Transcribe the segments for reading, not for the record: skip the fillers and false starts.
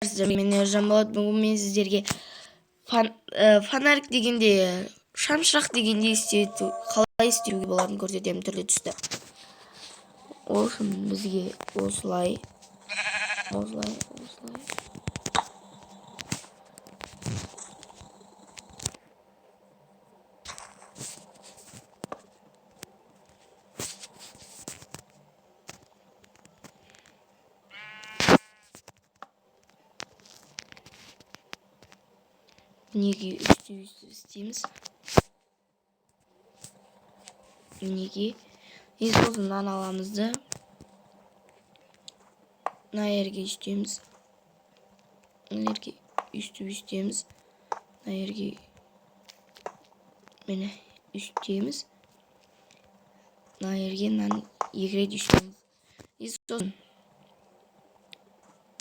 Сіздермен мен, Жанболат. Бүгін мен сіздерге фонарик дегенде, шамшырақ дегенде істету, қалай істеуге болатынын көрсетемін, түрлі түсті. Ол үшін бізге осылай, осылай, осылай. Мінекей, өйстіп, өйстіп істейміз, мінекей. И сосын мынаны аламыз да, мына жерге үстейміз, мына жерге өйстіп үстейміз, мына жерге, міне, үстейміз, мына жерге мынаны екі рет үстейміз. И сосын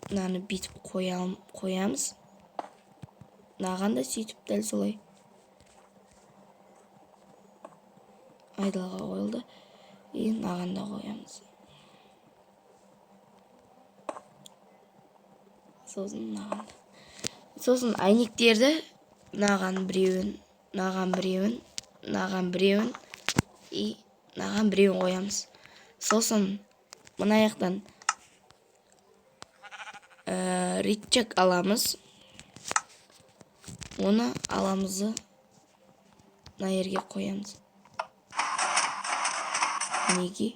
мынаны бүйтіп қоямыз, мынаған да сөйтіп, дәл солай айдалаға қойылды. И мынаған да қоямыз, сосын мынаған да. Сосын әйнектерді мынаған біреуін, мынаған біреуін, мынаған біреуін и мынаған біреуін қоямыз. Сосын мына жақтан рычаг аламыз, оны аламыз да, мына жерге қоямыз, мінекей,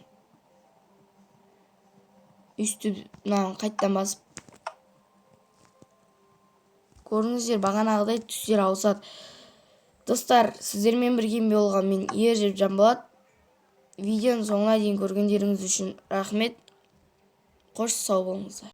өйстіп. Мынаны қайтадан басып көріңіздер, бағанағыдай түстер ауысады. Достар, сіздермен бірге болған мен, Ержеп Жанболат. Видеоның соңына дейін көргендеріңіз үшін рахмет. Қош, сау болыңыздар.